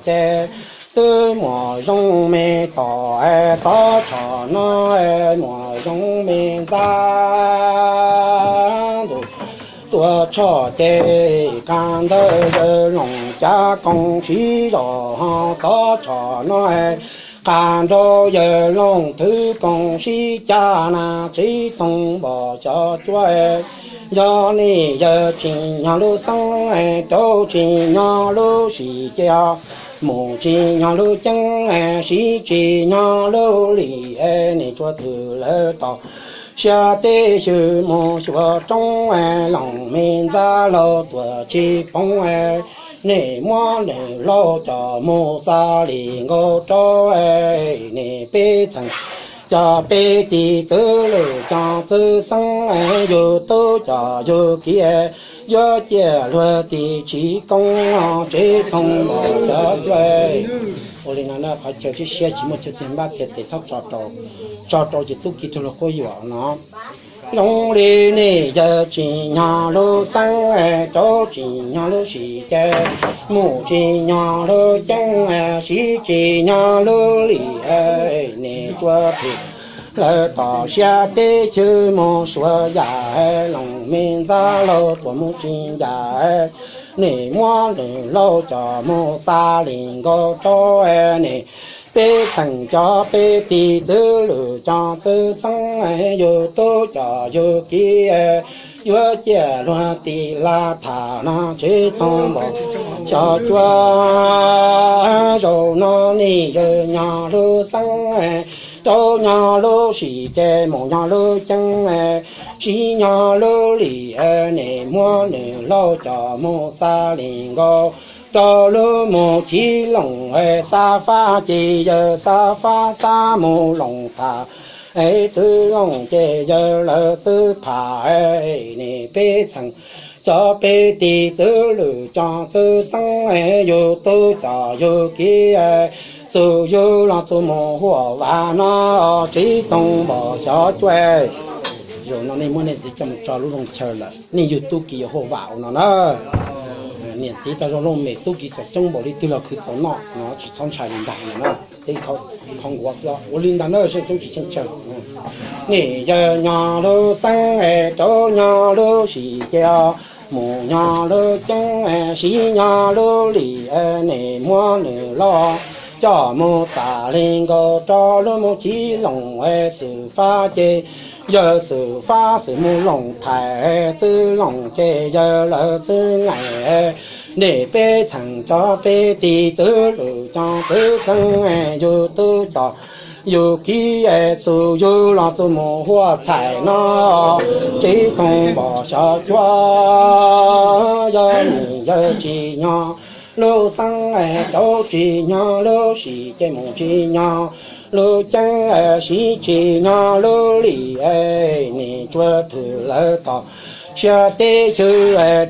ces twb muaj zoo me tom, xov tshom no muaj zoo me ntxa. Ntuj tuaj tshoj ces qab ntawd yawg Looj cav koom sib zog ho xov tshom no qab nraud yawg Looj thwv koom sib cag na tsis txhob npog xyov cuab. Yog nej yawg tsim nyog lub xeeb rau tsim nyog lub sim ces mus tsim nyog lub ceeb, sib tsim nyog lub lim, nej tsuas twm lawv tom siab teb xyw mus xyuas roob looj me ntxa laug tuam tsis poob. Nej muab nws laug coj mus txav li nkaus rau, nej peb txheem cov peb tis txwv lwm cov txwv xeeb, yug tub coj yug kiv, yuav ciaj luag tim tsis koob tsev txhob npog xyov cuab. Ua li no na, qhov chaw siab siab tsis muaj chaw tiag npab tiag tes txhob tso rau, tso rau ces tub kiv rau luag quab yuam no. Zoo li nej yawg tsim nyog lub xeeb rau tsim nyog lub sim ces mus tsim nyog lub ceeb, sib tsim nyog lub lim, nej tsuas twm lawv tom siab teb xyw mus xyuas yam looj me ntxa laug tuam mus tsim yam, nej muab nws laug coj mus txav li nkaus rau, nej peb txheem cov peb tis txwv lwm cov txwv xeeb, yug tub coj yug kiv, yuav ciaj luag tim laj tham no tsev txhob npog xyov cuab. Zaum no nej yawg nyog lub xeeb rau nyog lub sim ces mus nyog lub ceeb, sib nyog lub lim, nej muab nws laug coj mus txav li nkaus rau lub mus chiv looj, xab fab ces yawg xab fab xab mus looj tham, txwv looj ces yawg lawv txwv pham, nej peb txheem cov peb tis txwv lwm cov txwv xeeb, yug tub coj yug kiv, txuj yug los txuj mus huaj vam no tsev txhob npog xyov cuab. Zaum no nej muab nej txiv coj mus tso lub looj chaw lawm, nej yug tub kiv yuav huaj vam ua no na. Niam txiv tau zoo looj mem, tub kiv txaus coob npaum li twg los khwv txaus noj no tsis txhob ntshai li ntag no na. Teb qhov nquav xwb ua li ntag na, seb coob tsis tsheej tsawg. Nej yawg nyog lub xeeb rau nyog lub sim ces mus nyog lub ceeb, sib nyog lub lim, nej muab nws laug coj mus txav li nkaus rau lub mus chiv looj, xwm fab ces yawg xwm fab xwm mus looj thaiv, txwv looj ces yawg lawv txwv ngaim, nej peb txheem cov peb tis txwv lwm cov txwv xeeb, yug tub coj yug kiv, txuj yug los txuj mus huaj txhais no tsev txhob npog xyov cuab. Yog nej yawg tsim nyog lub xeeb rau tsim nyog lub sim ces mus tsim nyog lub ceeb, sib tsim nyog lub lim, nej tsuas twm lawv tom siab teb xyw,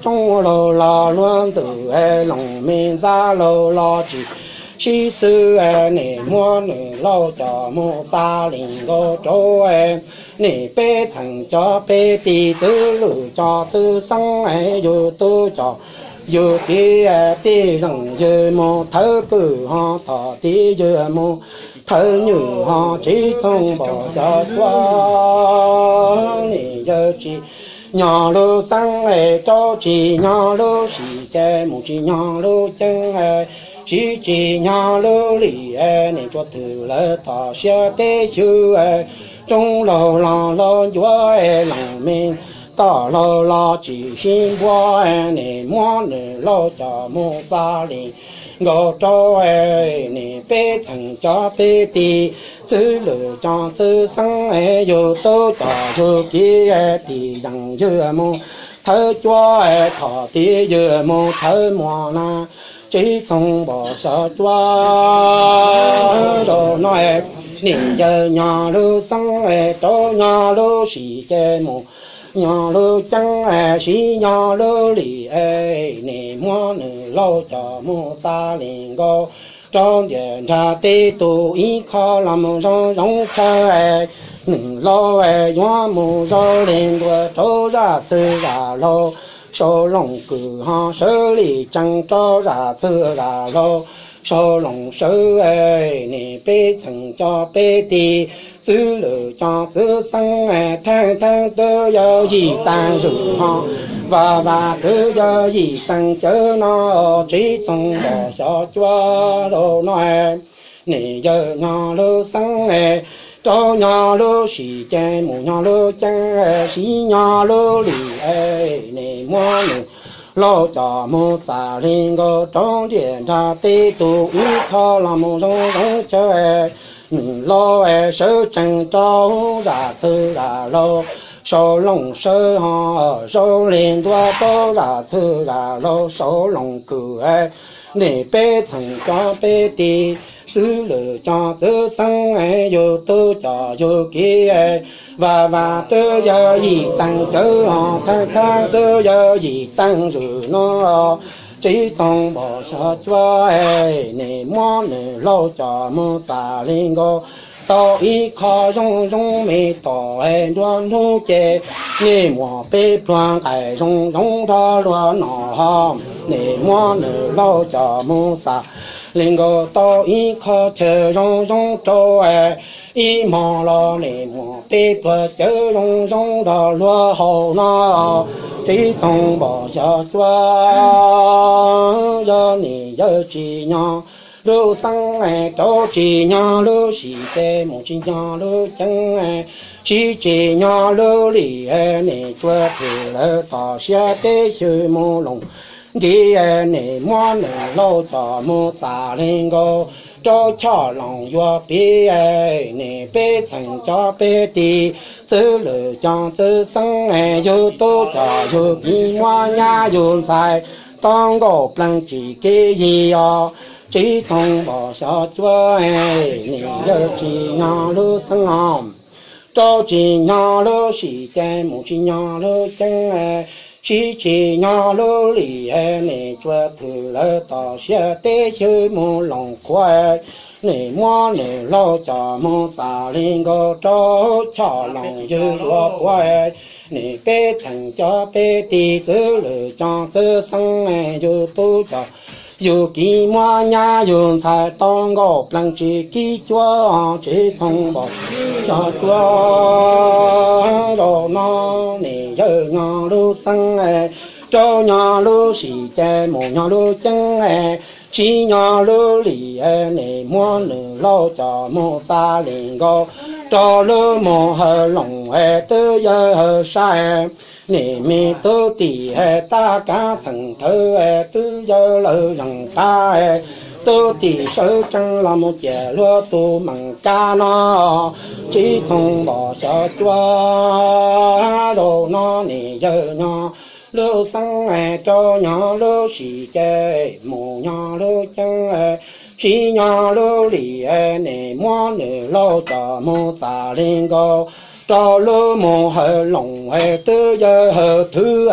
roob laug los luag ntxwm, looj me ntxa laug los tsis sib xwb, nej muab nws laug coj mus txav li nkaus rau, nej peb txheem cov peb tis txwv lwm cov txwv xeeb, yug tub coj yug kiv, tij zeem yug mus thawb kwj ho tom tid yug mus thawb nywj ho tsev txhob npog xyov cuab. Nej yawg tsim nyog lub xeeb rau tsim nyog lub sim ces mus tsim nyog lub ceeb, sib tsim nyog lub lim, nej tsuas twm lawv tom siab teb xyw, roob laug los los ncuav, looj me toj laug los tsis sib npuab, nej muab nws laug coj mus txav li nkaus rau, nej peb txheem cov peb tis txwv lwm cov txwv xeeb, yug tub coj yug kiv, tij zeem yug mus thawb cuab, tom tid yug mus thawb muag na tsev txhob npog xyov cuab. Zaum no nej yawg nyog lub xeeb rau nyog lub sim ces mus nyog lub ceeb, sib nyog lub lim, nej muab nws laug coj mus txav li nkaus rau ntiaj nrag teb tus ib qho los mus zoo zoo chaw, nws laug yuav mus zoo li ntua rau zaj txwg zaj laug, sau looj kwj ho sawv li tsees rau zaj txwg zaj laug, saum loos sawv, nim peb txheem cov peb tig, txwv lwm cov txwv xeeb, theej theej twb yog yim teev zwm ho, vam vam twb yog yim teev cawv no, txiv txoov npom xyov cuab rau no, nim yawg nyob lub xeeb, rau nyob lub sim ces mus nyob lub ceeb, siv nyob lub lim, nim muab nws laug coj mus txam li nkaus rau ntiaj nrag teb tus ib qho los mus zoo zoo chaw, nws laug sawv tsees rau zam txwv zam laug, saum loos sawv ho zoo li ntua rau zam txwv zam laug saum loos kws, nim peb txheem cov peb tig, txwv lwm cov txwv xeeb, yug tub coj yug kiv, vam vam twb yog yim teev cawv ho, theej theej twb yog yim teev zwm no, txiv txoov npom xyov cuab, nim muab nws laug coj mus txam li nkaus tau ib qho zoo zoo me tom, nruab hnub ces nim muab peb pluag nqaim zoo zoo nrog luag noj ho, nim muab nws laug coj mus txam li nkaus tau ib qho chaw zoo zoo rau, ib hmo los nim muab peb pluag cawv zoo zoo nrog luag haus no, txiv txoov npom xyov cuab, yog nim yawg tsis nyob lub xeeb, rau tsis nyob lub sim ces mus tsis nyob lub ceeb, siv tsis nyob lub lim, nim tsuas thwm lawv tom siab teb xyw mus loos ntiv, nim muab nws laug coj mus txam li nkaus rau choj loos yuav piv, nim peb txheem cov peb tig, txwv lwm cov txwv xeeb, yug tub coj yug kiv muab nyab yug ntxhais, tau nkaus plees tsis kev yig os, txiv txoov npom xyov cuab, nim yawg tsis nyob lub xeeb os, rau tsis nyob lub sim ces mus tsis nyob lub ceeb, siv tsis nyob lub lim, nim tsuas thwm lawv tom siab teb xyw mus loos qhuav, nim muab nws laug coj mus txam li nkaus rau choj loos ywg yuav puav, nim peb txheem cov peb tig, txwv lwm cov txwv xeeb, yug tub coj yug kiv muab nyab yug ntxhais, tau nkaus plees tsis kib cuab, txiv txoov npom xyov cuab, zaum no nim yawg nyob lub xeeb, rau nyob lub sim ces mus nyob lub ceeb, siv nyob lub lim, nim muab nws laug coj mus txam li nkaus rau lub mus hawm loos, twb yawg hawm sai, nim me tub tim tab kav txheem thawv, twb yawg lawv zeem qab, tub tim sawv tsees los mus ciam luag tus meem kab no, txiv txoov npom xyov cuab, zaum no nim yawg nyob lub xeeb, rau nyob lub sim ces mus nyob lub ceeb, siv nyob lub lim, nim muab nws laug coj mus txam li nkaus rau lub mus hawm loos, twb yawg hawm thwv,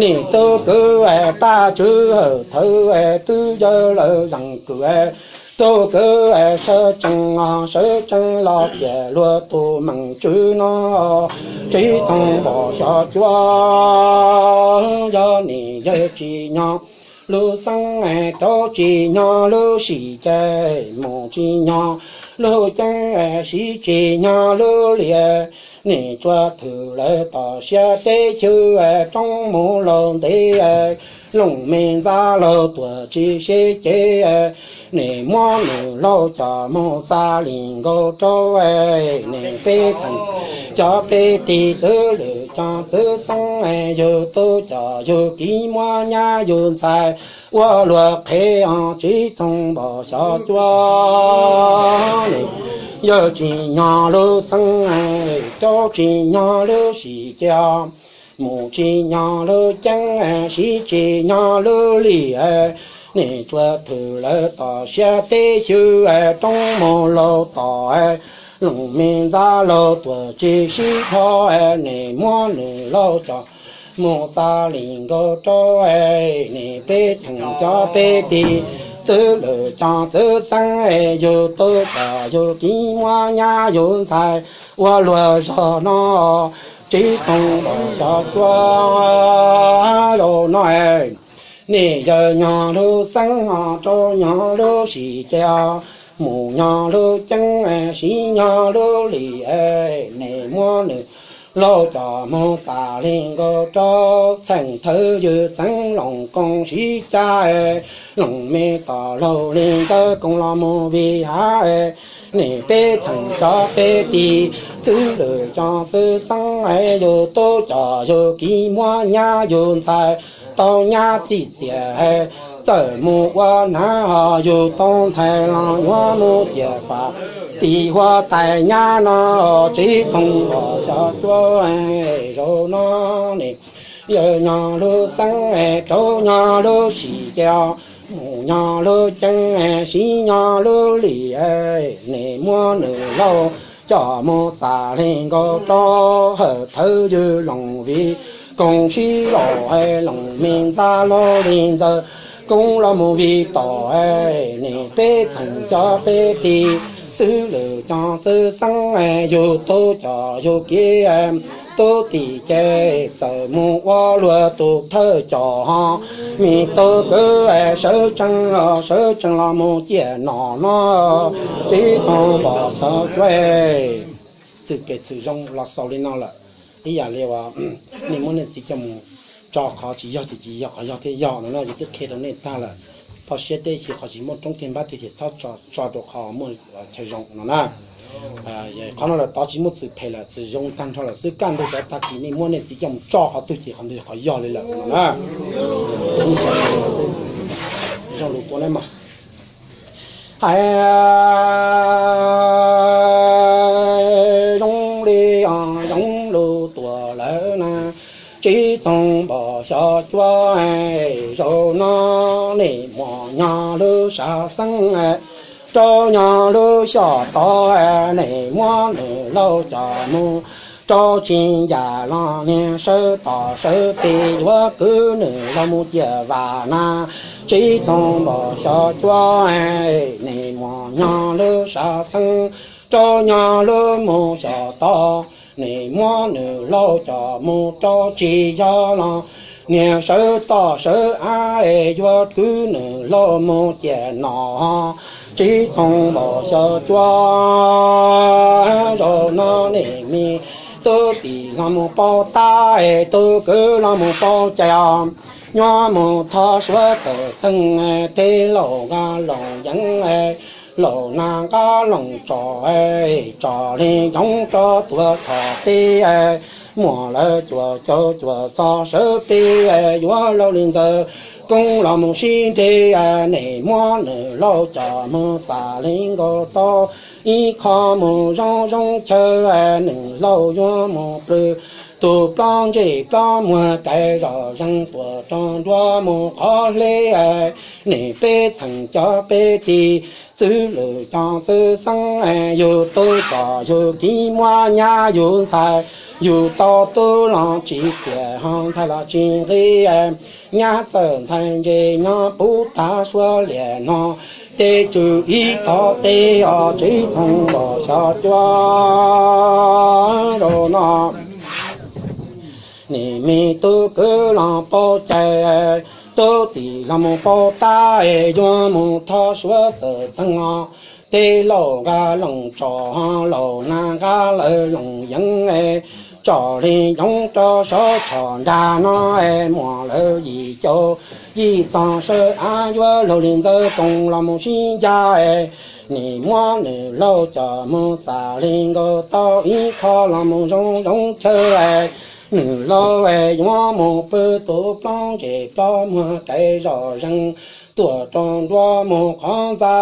nim tub kwv tab tswv hawm thawv, twb yawg lawv zeem kwv, tub kwv sawv tsees, sawv tsees los ciam luag tus meem tswv no, txiv txoov npom xyov cuab, yog nim yawg tsis nyob lub xeeb, rau tsis nyob lub sim ces mus tsis nyob lub ceeb, siv tsis nyob lub lim, nim tsuas thwm lawv tom siab teb xyw, roob mus laus ntev, loos me ntxa laus tuam tsis sib cev, nim muab nws laug coj mus txam li nkaus rau, nim peb txheem cov peb tig, txwv lwm cov txwv xeeb, yug tub coj yug kiv muab nyab yug ntxhais, ua luag qhev os, txiv txoov npom xyov cuab, nim yawg tsis nyob lub xeeb, rau tsis nyob lub sim ces mus tsis nyob lub ceeb, siv tsis nyob lub lim, nim tsuas thwm lawv tom siab teb xyw, roob mus laus tom, loos me ntxa laus tuam tsis sib thov, nim muab nws laug coj mus txam li nkaus rau, nim peb txheem cov peb tig, txwv lwm cov txwv xeeb, yug tub coj yug kiv muab nyab yug ntxhais, ua luag zog no, txiv txoov npom xyov cuab, zaum no Nej yawg nyob lub xeeb os, rau nyob lub sim ces os, mus nyob lub ceeb, siv nyob lub lim, nej muab nws laug coj mus txam li nkaus rau txheej thawj ywg txeev loos koom sib caj, loos me tom laug li ntawd koom los mus vim hav, nej peb txheej cov peb tis, txwv lwm cov txwv xeeb, yus tub coj yus kiv muab nyab yus ntxhais tau nyab txij txias, txawm mus ua hnav ho yus tau ntxhais los yuav mus ciam fam, tis huab tais nyab no, Tsib Txoog Npom Xyov Cuab. Zaum no nej yawg nyob lub xeeb, rau nyob lub sim ces os, mus nyob lub ceeb, siv nyob lub lim, nej muab nws laug coj mus txam li nkaus rau hawm thawj ywg loos vim koom sib laug, loos me ntxhais laug li ntxawm koom los mus vim tom, nej peb txheej cov peb tis, txwv lwm cov txwv xeeb, yus tub coj yus kiv, tub tim ces txawm mus ua luag tus thawj coj ho, me tub kwv sawv tsees, sawv tsees los mus ciaj nom no, Tsib Txoog Npom Xyov Cuab. Txwm pem txwm zoo los xaus li no lawm. Ib yam li uas nej muab nej txiv coj mus tso qhov tsis yog ces tsis yog, qhov yog thiaj yog no na, yus twb qhia rau nej tag lawm. Phoj siab teb xyw qhov tsis muaj roob tiag npab tiag ces txhob tso rau qhov muaj chaw zoo no na. Qhov no lawm tod tsis muaj txwm phem lawm, txwm zoo tag nrho lawm xwb. Kaj ntug cov tag kis nej muab nej txiv coj mus tso qhov twg ces qhov ntawd qhov yog li lawm no na. Zoo lus tua na mog. Hais zoo li os, zoo lus tua lawm na. Tsib Txoog Npom Xyov Cuab, zaum no nej muaj nyob lub sab xeeb, rau nyob lub xyov tod, nej muab nws laug coj mus rau tsis ncaj los niag sawv tom sawv pem yuav kwv nws los mus ciaj vam na. Tsib Txoog Npom Xyov Cuab, nej muaj nyob lub sab xeeb, rau nyob lub mus xyov tod, nej muab nws laug coj mus rau tsis yog los niag sawv toj sawv av es yuav kwv nws laug mus ciaj nom. Tsib Txoog Npom Xyov Cuab, zaum no nej me tub tim los mus paub tab es tub kwv los mus paub cai os. Yuav mus thov suav tawm txheej, tej laus nqa loos yeeb, laus nag nqa loos tso, tso li yoov rau tuag txhom teb, muaj lawv cuam caum cuam txog sawv pem, yuav laug li ntxawg koob los mus sib nreg, nej muab nws laug coj mus txam li nkaus tau ib qho mus zoo zoo chaw, nws laug yuav mus plhws tus plaub ntsej plaub muag kais zom zees tuam rau nruab mus qhov hleb, nej peb txheej cov peb tis, txwv lwm cov txwv xeeb, yus tub coj yus kiv muab nyab yus ntxhais, yus tau tub los tsis txias ho ntxhais los tsis nqis, nyab txawm ntxhais ntse nyob puv tag suav liam no, tej tswv ib tog tej os. Tsib Txoog Npom Xyov Cuab, zaum no nej me tub kwv los paub cai, tub tim los mus paub tab es yuav mus thov suav txawm txheej os. Tej laus nqa loos tso, laus nag nqa lawv loos yeeb, tso li yoov rau sab tshom nrag no, muaj lawv yim caum yim txog sawv av, yuav laug li ntxawg koos los mus sib ncaj, nej muab nws laug coj mus txam li nkaus tau ib qho los mus zoo zoo chaw, nws laug yuav mus pw tus plaub ntsej plaub muag kais zom zees tuam rau nruab mus qhov ntxa,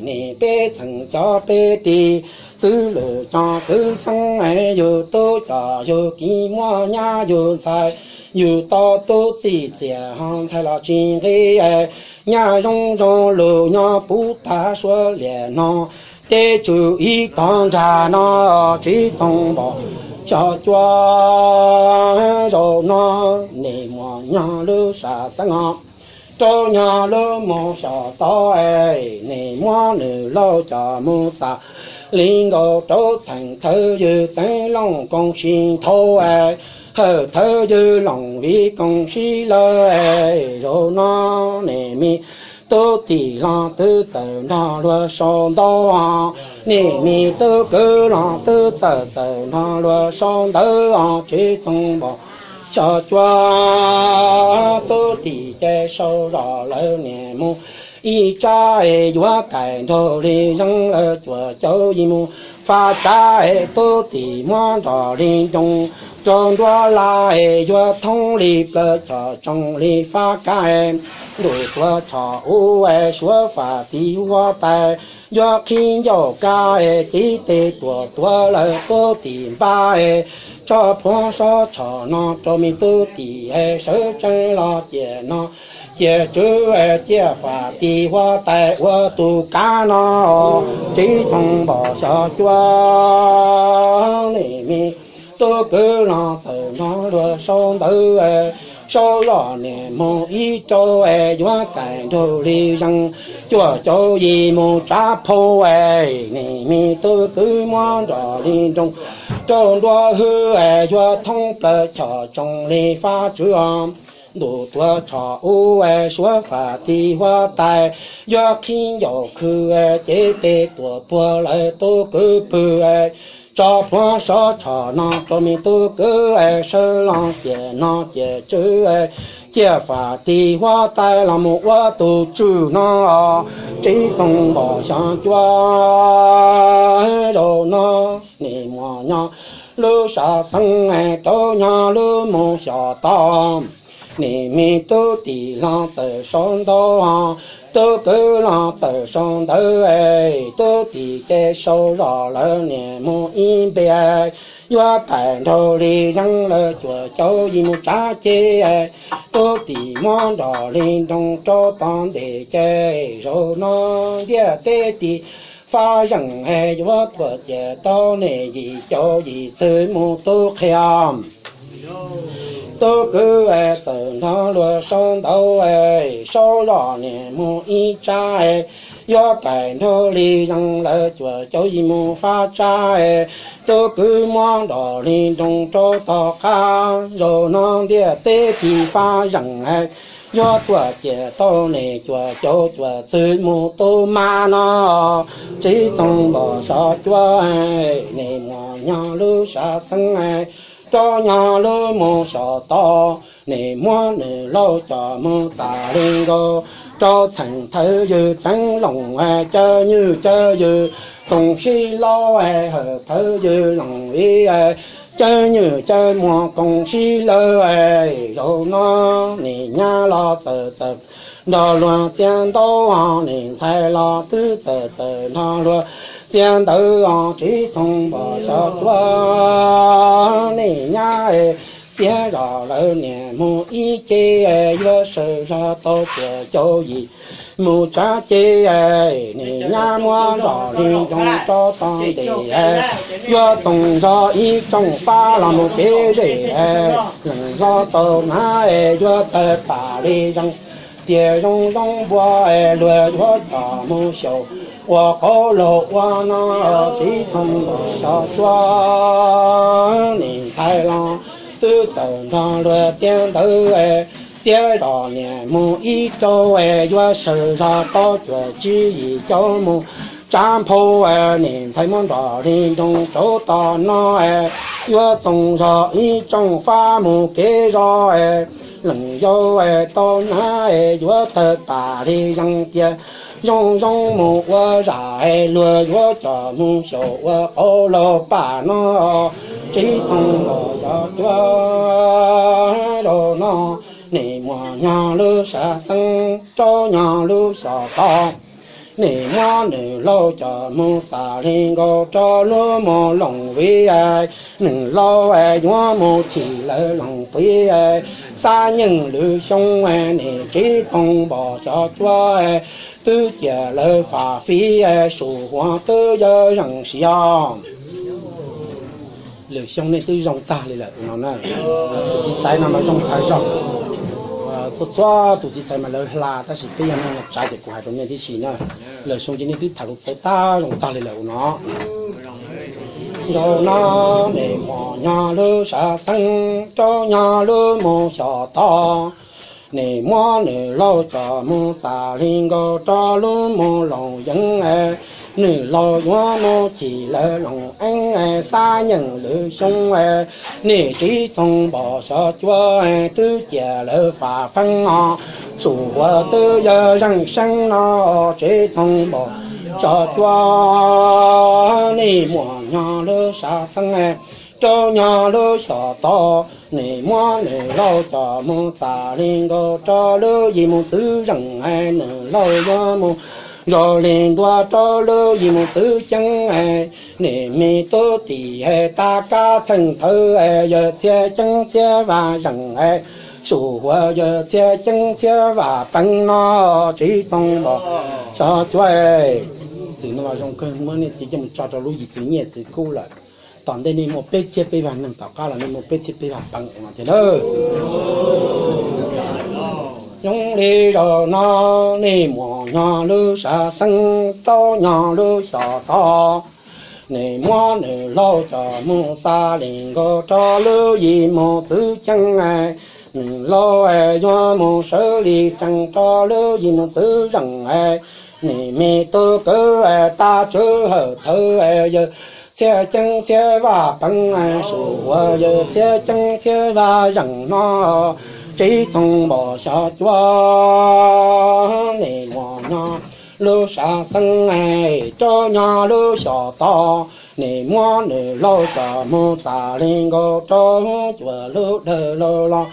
nej peb txheej cov peb tis, txwv lwm cov txwv xeeb, yus tub coj yus kiv muab nyab yus ntxhais, yus tau tub txij txias ho ntxhais los tsis nqis, nyab zoo zoo lus nyob puv tag suav liam no, tej tswv ib tog nrag no. Tsib Txoog Npom Xyov Cuab, zaum no nej muaj nyob lub sab xeeb os, rau nyob lub mus xyov tod, nej muab nws laug coj mus txam li nkaus rau txheem thawj ywg Txeev Looj Koom Sib Nthau, hawm thawj ywg Loos Viv Koom Sib Lawg. Zaum no nej me tub tim los twb txawm nrog luag sau ntawv, nej me tub kwv los twb txawm txawm nrog luag sau ntawv os, Tsis Txoos Npom Xyov Cuab. Tub tim ces sau zoj lawv niam mus ib tsab es yuav kaim nraug li zeej lawv cuam caum yim mus fab tsab es tub tim muab nroj li nroos rau nruab laj es yuav thoob li plaws chom tsoom li fab kab es ntuj tuav tshom ub es suav fam tis huab tais yuav qhib ncauj kab es cev tes tuam tuav lawv tub tim npab es tso plhuav sob tshom no rau me tub tim es sawv tsees los ciam nom ciam tswv es ciaj fam tis huab tais ua tus kab no, Tsis Txoos Npom Xyov Cuab. Nej me tub kwv los txawm nrog luag sau ntawv, sau zoj niam mus ib rau es yuav kaim nraug li zeej cuam caum yim mus tsav phau es nej me tub kwv muab nroj li nroos rau nruab hwb es yuav thoob plaws chom tsoom li fab tswv os. Ntuj tuav tshom ub es suav fam tis huab tais yuav qhib ncauj khw es cev tes tuam tuav lawv tub kwv pw es tso plhuav sob tshom no rau me tub kwv es sawv los ciam nom ciam tswv es ciaj fam tis huab tais los mus ua tus tswv no, Tsis Txoos Npom Xyov Cuab. Zaum no nej muaj nyob lub sam xeeb es rau nyob lub mus xyom to, nej me tub tim los txawm sau ntawv, tub kwv los txawm sau ntawv es tub tim ces sau zoj lawv niam mus ib npe, yuav kaim nraug li zeej lawv cuam caum yim mus tsav ceg, tub tim muab nroj li nroos rau tod ntes ces zaum no ntiaj teb tis fab zeem es yuav tuaj ciam tau nej yim caum yim txwg mus tub qhia. Tub kwv es txawm nrog luag sau ntawv es sau zoj niam mus ib tsab es yuav kaim nraug li zeej lawv cuam caum yim mus fab tsab es tub kwv muab nroj li nroos rau tod qab zaum no ntiaj teb tis fab zeem es yuav tuaj ciam tau nej cuam caum cuam txwg mus tub mab no, Tsis Txoos Npom Xyov Cuab. Nej muaj nyob lub sam xeeb rau nyob lub mus xyom to, nej muab nws laus coj mus txam li nkaus rau txheem thawj ywg Txeev Looj Caw Nywj Caw Ywg Koom Sib Lawg, hawm thawj ywg Loos Viv Caw Nywj Caw Muas Koom Sib Lawg. Zaum no nej nyab los txawm txawm nrog luag txiav ntawv, nej ntxhais los twb txawm txawm nrog luag txiav ntawv os, Tsis Txoos Npom Xyov Cuab. Nej nyab txiav zoj lawv niam mus ib ce, yuav sawv zog tau cuam caum yim mus tsav ceg, nej nyab muab nroj li nroos rau tod ntes, yuav txoos zog ib tsoom fab los mus kev zem, leej hlob tau na yuav tawg pam li zeej tias zoo zoo npua, luag yuav coj mus xyaum ua qauv laug ua no, Tsis Txoos Npom Xyov Cuab. Nej ntxhais los twb txawm nrog luag txiav ntawv, txiav zoj niam mus ib rau, yuav sawv zog tau cuam tsib yim caum mus tsav phau, nej ntxhais muab nroj li nroos rau tod no, yuav txoos zog ib tsoom fab mus kev zog, leej yau tau na yuav tawg pam li zeej tias zoo zoo mus ua zaj, luag yuav coj mus xyaum ua qauv laug pam no, Tsis Txoos Npom Xyov Cuab. Zaum no nej muaj nyob lub sam xeeb rau nyob lub xyom to, nej muab nws laus coj mus txam li nkaus rau lub mus Loos Viv, nws laus yuav mus chim lawv Loos Viv, xab nyeej lwm xyoo, nej Tsis Txoos Npom Xyov Cuab, twb cia lawv fam fib, sum huam twb yawg zeej siab. Lwm xyoo nej twb zoo tag li lawm no na. Txiv xaiv no mas zoo tag zog. Txhua txhua tus txiv ntxawm mas lawv hla, tab sis peb yog neeg tsav ces kuv hais rau nej tib si na. Lawm xyoo ces nej twb tham lus txawv tag zoo tag li lawm ua no. Zaum no nws muaj nyob lub sab xeeb, rau nyob lub mus xyos tod. Nws muab nws laus coj mus txam li nkaus rau lub mus loos yeeb. Nws laus yuav mus chim lawv loos eeb, xab nyeem lwm xyoo. Nws txiv txoog npom xyov cuab, twb cia lawv fam feeb no. Sum huas twb yog zeej seeb no, txiv txoog npom xyov cuab. Nws muaj nyob lub sab xeeb, rau nyob lub xyos tod. Nws muab nws laus coj mus txam li nkaus rau lub yim mus txwv zeem. Nws laus yuav mus zoo li ntua rau lub yim mus txwv ceeb. Nws me tub tim tab kab txheej thawv, yawg txhiaj ceeb txhiaj vaj zeem. Sum huas yawg txhiaj ceeb txhiaj vaj peev no, txiv txoog npom xyov cuab. Txwm no los zoo kawg, muab nej txiv coj mus tso rau lub yim txwv nyiaj txwv kub lawm. Tom ntej nej muaj peb txhiab peb vaj neeg, tom qab los nej muaj peb txhiab peb vaj peev no tiag nawb. Zoo li zaum no nws muaj nyob lub sab xeeb, rau nyob lub xyos tod. Nws muab nws laus coj mus txam li nkaus rau lub yim mus txwv ceeb. Nws laus yuav mus sawv li tsees rau lub yim mus txwv zeem. Nws me tub kwv tab tswv hawm thawv, yawg txhiaj ceeb txhiaj vaj peev. Sum huas yawg txhiaj ceeb txhiaj vaj zeem no, txiv txoog npom xyov cuab. Nws muaj nyob lub sab xeeb, rau nyob lub xyos tod. Nws muab nws laus coj mus txam li nkaus rau cuaj lub dawm laus los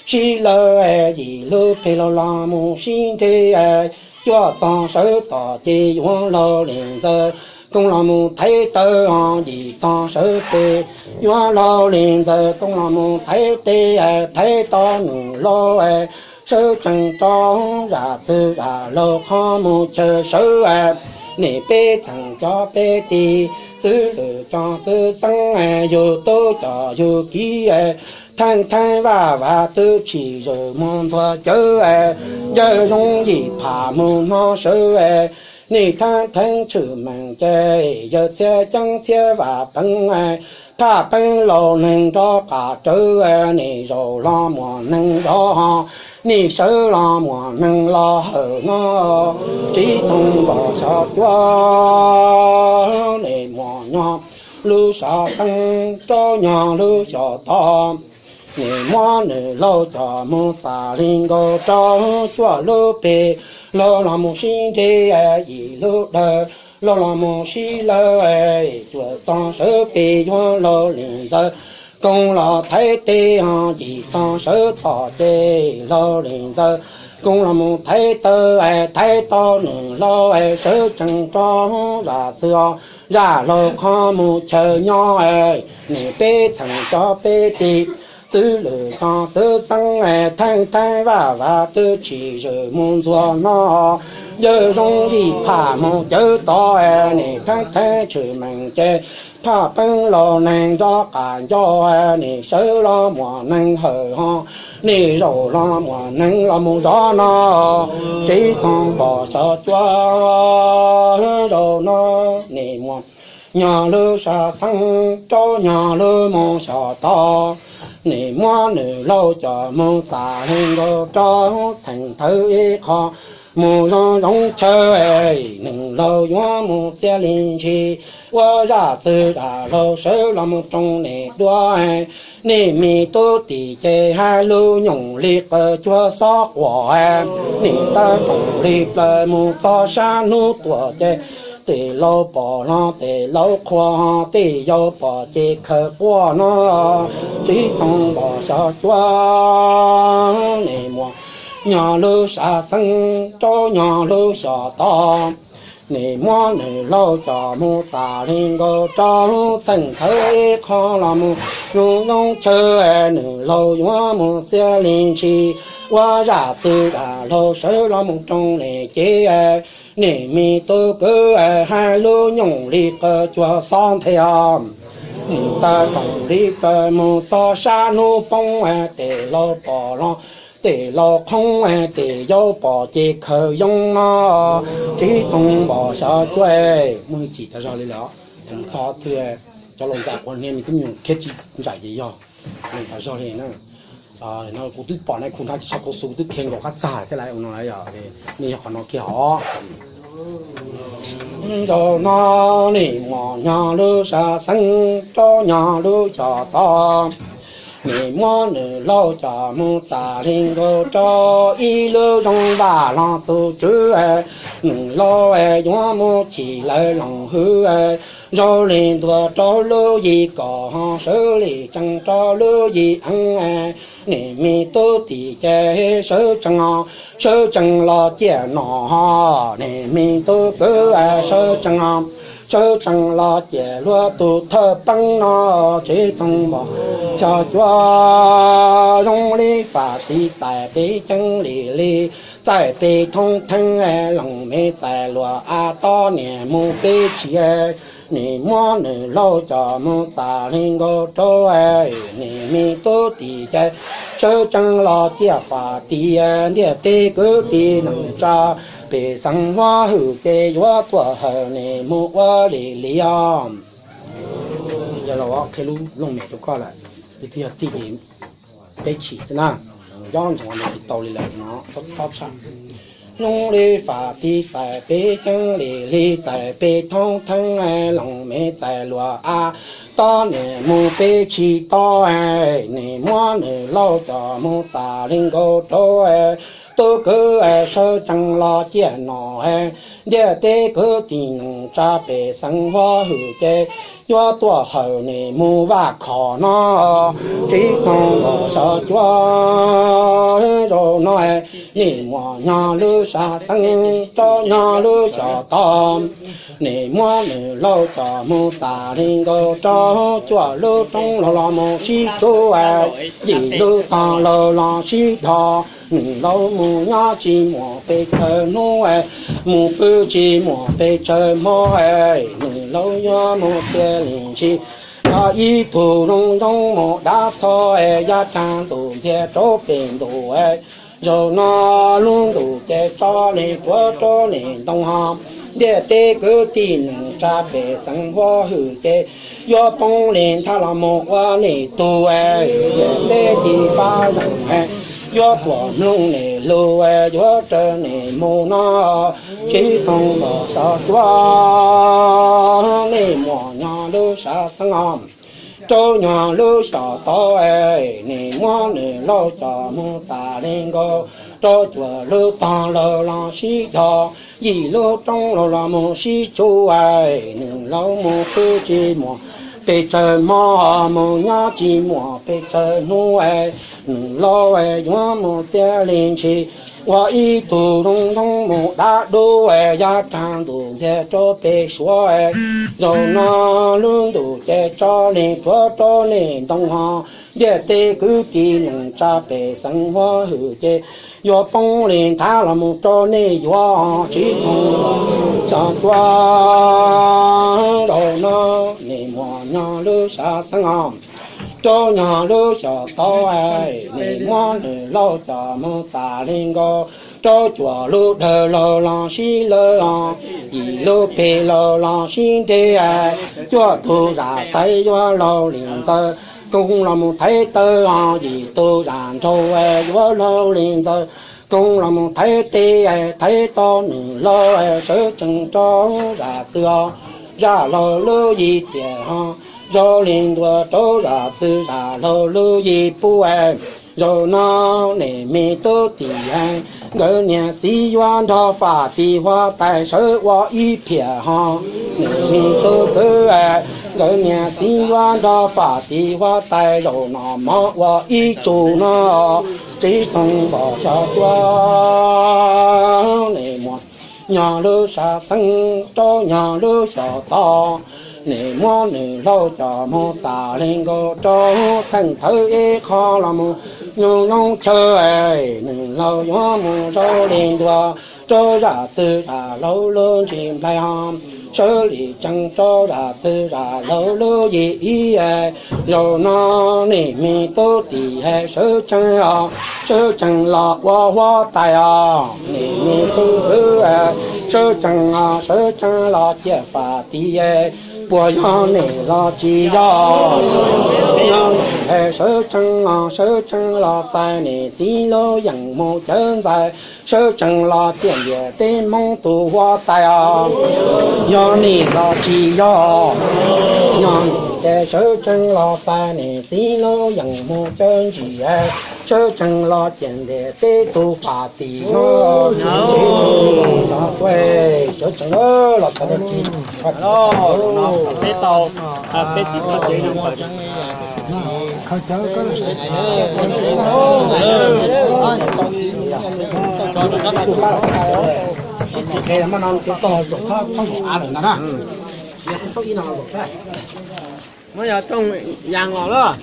sib lawv, yim lub peg laus los mus sib nres. Cuaj txog sawv tom ces yuav laug li ntxawg koob los mus thaiv taw, yim txog sawv pem yuav laug li ntxawg koob los mus thaiv tes, thaiv tau nws laus sawv tsees rau zam txwv zam laug qhov mus chaw sawv. Nws peb txheem cov peb tis, txwv lwm cov txwv xeeb, yug tub cov yug kiv, theej theej vaj vam twb tsis zawm mus ntxuag cawv. Yawg zoo yim pham mus no sawv, nws theej theej tshwm meem ces yawg txhiaj ceeb txhiaj vaj peev. Phaj peev laus neeg nrov qab rawv, nws zaum los muaj neeg zov, nws sawv los muaj neeg los hawm no, txiv txoog npom xyov cuab. Nws muaj nyob lub sab xeeb, rau nyob lub xyos tod. Nws muab nws laus coj mus txam li nkaus rau cuaj lub peg laus los mus sib nres, yim lub dawm laus los mus sib lawv. Cuaj txog sawv pem yuav laug li ntxawg koob los thaiv tes, yim txog sawv tom ces laug li ntxawg koob los mus thaiv taw, thaiv tau nws laus sawv tsees rau zam txwv zam laug qhov mus chaw nyob. Nws peb txheem cov peb tis, txwv lwm cov txwv xeeb, theej theej vaj vam twb tsis zawm mus ntxuag no, yawg zoo yim pham mus cawv tod. Nws theej theej tshwm meem ces phaj peev laus neeg nrov qab ncauj, nws sawv los muaj neeg hawm ho, nws zaum los muaj neeg los mus zov no, txiv txoog npom xyov cuab. Zaum no nws muaj nyob lub sab xeeb, rau nyob lub mus xyos tod. Nws muab nws laus coj mus txam li nkaus rau txheem thawv ib qho mus zoo zoo chaw. Nws laus yuav mus txiav li ntsis, ua zam txwv zam laug sawv los mus roos nws duab. Nws me tub tim ces hais lus nyoos li qawv cuag xob quas, nws tawb roos li plaws mus txog sab hnub tuaj ces, tej laus pom los tej laus qhuas, tej yau pom ces khaws quaj no, txiv txoog npom xyov cuab. Nws muaj nyob lub sab xeeb, rau nyob lub xyos tod. Nws muab nws laus coj mus txam li nkaus rau txheem thawv ib qho los mus zoo zoo chaw. Nws laus yuav mus txiav li ntsis, ua zam txwv zam laug sawv los mus roos nws cev. Nws me tub kwv hais lus nyoos li qawv cuag xob nthe os. Nws tawb roos li plaws mus txog sab hnub poob, tej laus pom los Tes laus qhoob tes yau pom ces khaws yoo no, tsis txhob npam xyov cuab. Muaj hwj chim tas zog li lawm, txog twg cov laus ntxhais quav hniav me tub me nyuam khiav tsis ntsais ces yog tas zog li na. No kuv twb pom na, kuv nrog tsis tshua kauv xu, kuv twb khiav nkaum qab txag thiab lawm no, nej yog qhov no kiag hov. Zaum no nim muam nyog lub sab xeeb rau nyog lub xyom tod, nim muab nws laus coj mus txam li nkaus rau ib lub zoo vaj los txuj tswv, nws laus yuav mus chim lawv loos hwj, zoo li ntuas rau lub yim kom ho sawv li tsees rau lub yim eeb. Nim me tub tim ces sawv tsees, sawv tsees los ciaj no ho, nim me tub kwv sawv tsees, sawv tsees los ciaj luag tus thawj peeb no, tsis txhob npam xyov cuab. Zoo li fam tib txais peb ceeb li li, txais peb thoob theeb, loos me txais luag av tob niam mus peb tshis. Nim muab nws laus coj mus txam li nkaus rau, nim me tub tim ces sawv tsees los ciaj fam tib, ntiaj teb kwv tij neej tsa, pej xeem huab hwm ces yuav tuaj hawm nim mus ua li li os. Yog los qhia lub looj mem rau koj lawm, twb yog tij ces peb tshim xwb na, nco ntsoov tsis tau li lawm no, txhob txhob tshaj. Zoo li fam tib txais peb ceeb li li, txais peb thoob theeb, loos me txais luag av tob niam mus peb tshis tod. Nim muab nws laus coj mus txam li nkaus rau, tub kwv sawv tsees los ciaj no, ntiaj teb kwv tij neej tsa, pej xeem huab hwm ces yuav tuaj hawm nim mus vaj khom no, tsis txhob npam xyov cuab. Zaum no nim muam nyog lub sab xeeb rau nyog lub xyom tod, nim muab nws laus coj mus txam li nkaus rau cuaj lub roob laug los mus sib tsub, yim lub tog laug los sib dhos. Nws laus mus nyob tsis muaj pes tsawg hnub, mus pw tsis muaj pes tsawg hmo, nws laus yuav mus cia li ntshis. Yog ib tug zoo zoo mus dab txho, yav tag ntxuj ntxiag rau pem ntuj. Zaum no lub ntuj ces tso li tuav rau niam ntoo ho, ntiaj teb kwv tij neej tsa, pej xeem huab hwm ces yuav poob li nthav los mus ua niam tug, ntiaj teb tij pab zoo, yuav tuaj mloog niam lus, yuav raws niam mus no, tsis txhob npam xyov cuab. Nim muam nyog lub sab xeeb os, rau nyog lub xyom tod, nim muab nws laus coj mus txam li nkaus rau cuaj lub tog laug los sib dhos, yim lub roob laug los mus sib tsub. Nws laus mus pw tsis muaj pes tsawg hmo, mus nyob tsis muaj pes tsawg hnub, nws laus yuav mus cia li ntshis. Ua ib tug zoo zoo mus dab dub, yav tag ntxuj ntxiag rau pem suav. Zaum no lub ntuj ces tso li tuav rau niam ntoo ho, ntiaj teb kwv tij neej tsa, pej xeem huab hwm ces yuav poob li nthav los mus rau nej yuav, tsis txhob npam xyov cuab. Zaum no nim muam nyog lub sab xeeb os, rau nyog lub xyom tod, nim muab nws laus coj mus txam li nkaus rau cuaj lub dawg laug los sib lawv os, yim lub peg laug los sib nres. Cuaj tug zam txaiv yuav laug li ntxawg, koog los mus thaiv taw os, yim tug zam nraug yuav laug li ntxawg, koog los mus thaiv teb. Thaiv tau nws laus sawv tsees rau zam txwv os, zam laug lub yim txiaj ho, zoo li ntuas rau zam txwv zam laug lub yim pub. Zaum no nim me tub tim, nkawd niam txiv yuav nrog fam tim huab tais sawv ua ib phiaj ho, nim me tub kwv, nkawd niam txiv yuav nrog fam tim huab tais zaum no mov ua ib tsu no, tsis txhob npam xyov cuab. Nim muam nyog lub sab xeeb rau nyog lub xyom tod, Nim muab nws hlau coj mus txav li nkaus rau txheej thawv ib qho los mus nyob zoo chaw, nws hlau yuav mus zaub li ntua rau zam txwv zam hlau lub ntsis nplaig os. Sawv li tsees rau zam txwv zam hlau lub yim ib. Zaum no nim me tub tim sawv tsees os, sawv tsees los ua huab tais os. Nim me tub hwv, sawv tsees os, sawv tsees los ciaj fam tis, puas yog nim los tsis yog? Yog nim sawv tsees os, sawv tsees los txais nim txiv lub yeem mus cawv ntxais, sawv tsees los ciaj ntiam teb Hmoob tus huab tais os. Yog nim los tsis yog? Yog nim ces sawv tsees los txais nim txiv lub yeem mus cawv ntsis, sawv tsees los ciaj ntiam teb tus fam tis no. Sawv tsees los txais nim txiv. Peb tau, peb txiv txoj kev no. Muab yog tooj yas los lawm.